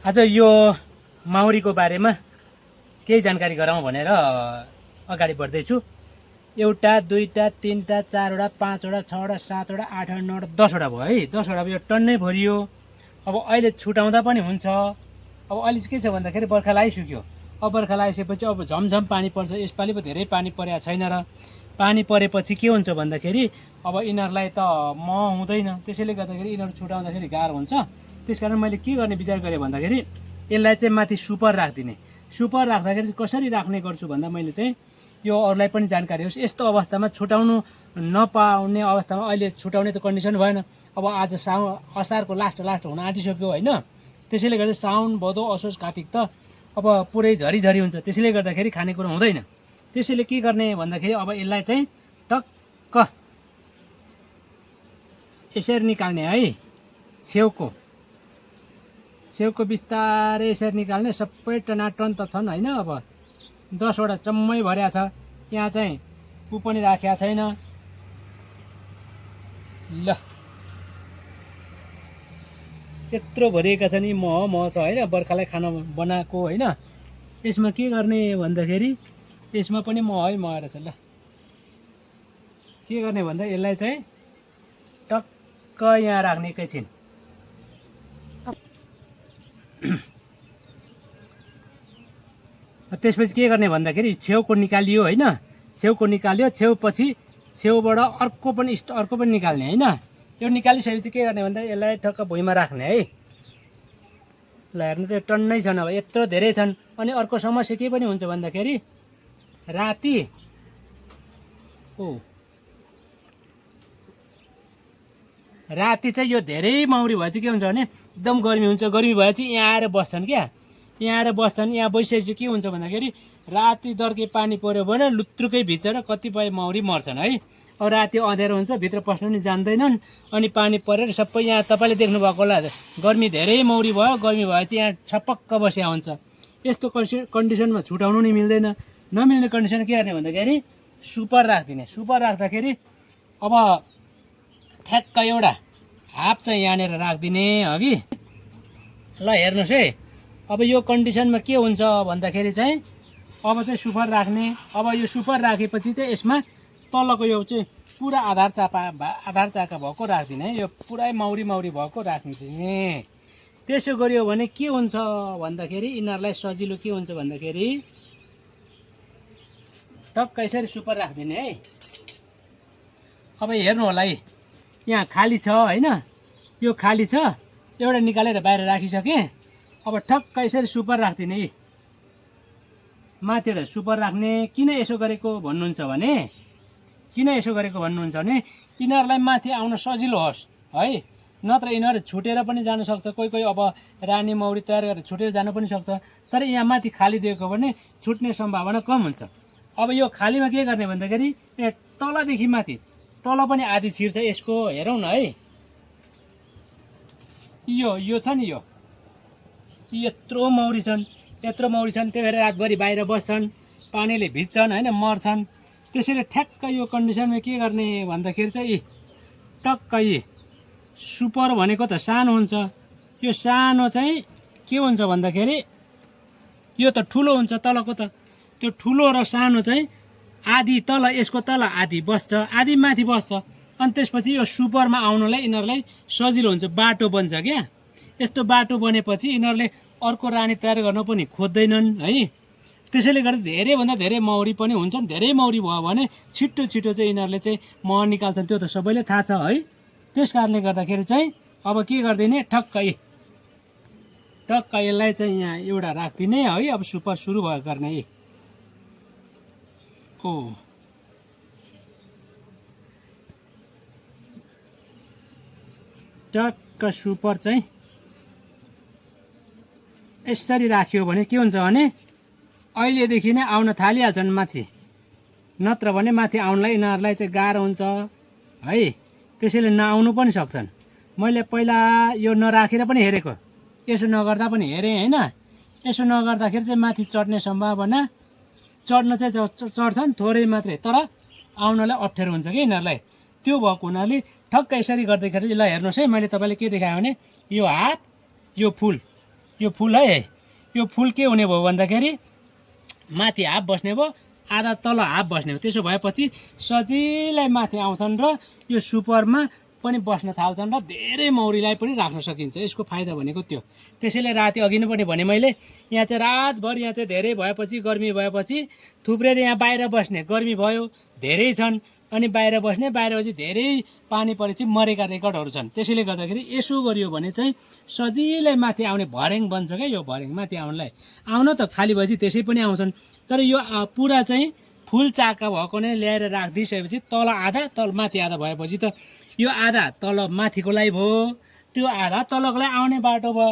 आज यो माउरीको बारेमा केही जानकारी गराउँ भनेर अगाडि बढ्दैछु। एउटा दुईटा तीनटा चारवटा पाँचवटा छवटा सातवटा आठवटा नौवटा दसवटा भयो है। दसवटा भयो, टन्नै भरियो। अब अहिले छुटाउँदा पनि हुन्छ। अब अहिले चाहिँ के छ भन्दाखेरि बर्खा लागिसक्यो। अब बर्खा लागिसकेपछि अब झमझम पानी पर्छ। यसपालि पो धेरै पानी परेको छैन र पानी परेपछि के हुन्छ भन्दाखेरि अब यिनीहरूलाई त हुँदैन। त्यसैले गर्दाखेरि यिनीहरू छुटाउँदाखेरि गाह्रो हुन्छ। त्यसकारण मैले के गर्ने विचार गरेँ भन्दाखेरि यसलाई चाहिँ माथि सुपर राखिदिने। सुपर राख्दाखेरि कसरी राख्ने गर्छु भन्दा मैले चाहिँ यो अरूलाई पनि जानकारी होस्। यस्तो अवस्थामा छुटाउनु नपाउने अवस्थामा अहिले छुटाउने त कन्डिसन भएन। अब आज असारको लास्ट हुन आँटिसक्यो होइन। त्यसैले गर्दा साउन भदौ असोज कार्तिक त अब पुरै झरीझरी हुन्छ। त्यसैले गर्दाखेरि खानेकुरा हुँदैन। त्यसैले के गर्ने भन्दाखेरि अब यसलाई चाहिँ टक्क यसरी निकाल्ने है। छेउको बिस्तारै यसरी निकाल्ने। सबै टनाटन त छन् होइन। अब 10वटा चम्मै भर्या छ। यहाँ चाहिँ ऊ पनि राखेको छैन। ल यत्रो भरिएका छन्। यी मह छ होइन, बर्खालाई खाना बनाएको होइन। यसमा के गर्ने भन्दाखेरि यसमा पनि मह रहेछ। ल के गर्ने भन्दा यसलाई चाहिँ टक्क यहाँ राख्ने एकैछिन। त्यसपछि के गर्ने भन्दाखेरि छेउको निकालियो होइन। छेउको निकाल्यो, छेउबाट अर्को पनि निकाल्ने होइन। यो निकालिसकेपछि के गर्ने भन्दा यसलाई ठक्क भुइँमा राख्ने है। ल हेर्नु त टन्नै छन्। अब यत्रो धेरै छन्। अनि अर्को समस्या के पनि हुन्छ भन्दाखेरि राति चाहिँ यो धेरै माउरी भएपछि के हुन्छ भने एकदम गर्मी हुन्छ। गर्मी भएपछि यहाँ आएर बस्छन् क्या। यहाँ बसिसकेपछि के हुन्छ भन्दाखेरि राति दर्के पानी पऱ्यो भने लुत्रुकै भिजेर कतिपय माउरी मर्छन् है। अब राति अँध्यारो हुन्छ, भित्र पस्नु नि जान्दैनन्। अनि पानी परेर सबै यहाँ तपाईँले देख्नुभएको होला, गर्मी धेरै माउरी भयो। गर्मी भएपछि यहाँ छपक्क बस्या हुन्छ। यस्तो कन्डिसनमा छुटाउनु नि मिल्दैन। नमिल्ने कन्डिसन के गर्ने भन्दाखेरि सुपर राखिदिने। सुपर राख्दाखेरि अब ठ्याक्क एउटा हाफ चाहिँ यहाँनिर राखिदिने अघि। ल हेर्नुहोस् है। अब यो कन्डिसनमा के हुन्छ भन्दाखेरि चाहिँ अब चाहिँ सुपर राख्ने। अब यो सुपर राखेपछि चाहिँ यसमा तलको यो चाहिँ पुरा आधार चाका भएको राखिदिने है। यो पुरै माउरी भएको राखिदिने। त्यसो गरियो भने के हुन्छ भन्दाखेरि यिनीहरूलाई सजिलो के हुन्छ भन्दाखेरि टक्क यसरी सुपर राखिदिने है। अब हेर्नु होला है, यहाँ खाली छ होइन। यो खाली छ, एउटा निकालेर बाहिर राखिसकेँ। अब ठक्क यसरी सुपर राखिदिने है। माथिबाट सुपर राख्ने। किन यसो गरेको भन्नुहुन्छ भने यिनीहरूलाई माथि आउन सजिलो होस् है। नत्र यिनीहरू छुटेर पनि जान सक्छ। कोही अब रानी मौरी तयार गरेर छुटेर जान पनि सक्छ। तर यहाँ माथि खाली दिएको भने छुट्ने सम्भावना कम हुन्छ। अब यो खालीमा के गर्ने भन्दाखेरि यहाँ तलदेखि माथि तल पनि आधी छिर्छ यसको। हेरौँ न है। यो छ नि, यो यत्रो माउरी छन्। त्यही भएर रातभरि बाहिर बस्छन्, पानीले भिज्छन् होइन, मर्छन्। त्यसैले ठ्याक्क यो कन्डिसनमा के गर्ने भन्दाखेरि चाहिँ टक्क सुपर भनेको त सानो हुन्छ। यो सानो चाहिँ के हुन्छ भन्दाखेरि यो त ठुलो हुन्छ तलको त। त्यो ठुलो र सानो चाहिँ आधी तल, यसको तल आधी बस्छ, आधी माथि बस्छ। अनि त्यसपछि यो सुपरमा आउनलाई यिनीहरूलाई सजिलो हुन्छ, बाटो बन्छ क्या। यस्तो बाटो बनेपछि यिनीहरूले अर्को रानी तयार गर्न पनि खोज्दैनन् है। त्यसैले गर्दा धेरैभन्दा धेरै माउरी पनि हुन्छन्। धेरै माउरी भयो भने छिटो चाहिँ यिनीहरूले चाहिँ मह निकाल्छन्। त्यो त सबैले थाहा छ है। त्यस कारणले गर्दाखेरि चाहिँ अब के गरिदिने, ठक्क यसलाई चाहिँ यहाँ एउटा राखिदिने है। अब सुपर सुरु भयो गर्ने है। टक्क सुपर चाहिँ यसरी राख्यो भने के हुन्छ भने अहिलेदेखि नै आउन थालिहाल्छन् माथि। नत्र भने माथि आउनलाई यिनीहरूलाई चाहिँ गाह्रो हुन्छ है। त्यसैले नआउनु पनि सक्छन्। मैले पहिला यो नराखेर पनि हेरेको, यसो नगर्दा पनि हेरेँ होइन। यसो नगर्दाखेरि चाहिँ माथि चढ्ने सम्भावना, चढ्न चाहिँ चढ्छन् थोरै मात्रै, तर आउनलाई अप्ठ्यारो हुन्छ कि यिनीहरूलाई। त्यो भएको हुनाले ठक्क यसरी गर्दाखेरि ल हेर्नुहोस् है। मैले तपाईँले के देखाएँ भने यो हाफ, यो फुल यो फुल है, यो फुल के हुने भयो भन्दाखेरि माथि हाफ बस्ने भयो, आधा तल हाफ बस्ने हो। त्यसो भएपछि सजिलै माथि आउँछन् र यो सुपरमा पनि बस्न थाल्छन् र धेरै मौरीलाई पनि राख्न सकिन्छ। यसको फाइदा भनेको त्यो। त्यसैले राति अघि नै पनि भने मैले, यहाँ चाहिँ रातभर यहाँ चाहिँ धेरै भएपछि गर्मी भएपछि थुप्रेर यहाँ बाहिर बस्ने, गर्मी भयो धेरै छन् अनि बाहिर बस्ने, बाहिर बसी धेरै पानी परेपछि मरेका रेकर्डहरू छन्। त्यसैले गर्दाखेरि यसो गरियो भने चाहिँ सजिलै माथि आउने भर्याङ बन्छ क्या। यो भर्याङ माथि आउनलाई आउन त खाली भएपछि त्यसै पनि आउँछन्, तर यो पुरा चाहिँ फुल चाका भएको नै ल्याएर राखिदिइसकेपछि तल आधा तल माथि आधा भएपछि त यो आधा तल माथिकोलाई भयो, त्यो आधा तलकोलाई आउने बाटो भयो।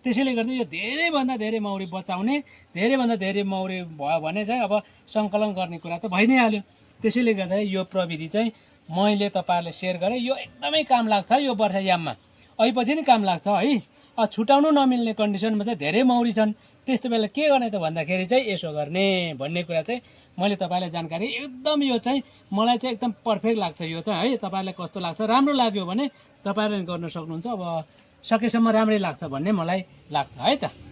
त्यसैले गर्दा यो धेरैभन्दा धेरै मौरी बचाउने, धेरैभन्दा धेरै मौरी भयो भने चाहिँ अब सङ्कलन गर्ने कुरा त भइ नै हाल्यो। त्यसैले गर्दा यो प्रविधि चाहिँ मैले तपाईँहरूलाई सेयर गरेँ। यो एकदमै काम लाग्छ यो वर्षायाममा, अहिले नि काम लाग्छ है। छुटाउनु नमिल्ने कन्डिसनमा चाहिँ धेरै मौरी छन्, त्यस्तो बेला के गर्ने त भन्दाखेरि चाहिँ यसो गर्ने भन्ने कुरा चाहिँ मैले तपाईँलाई जानकारी एकदम यो चाहिँ मलाई चाहिँ एकदम पर्फेक्ट लाग्छ यो चाहिँ है। तपाईँलाई कस्तो लाग्छ, राम्रो लाग्यो भने तपाईँहरूले गर्न सक्नुहुन्छ। अब सकेसम्म राम्रै लाग्छ भन्ने मलाई लाग्छ है त।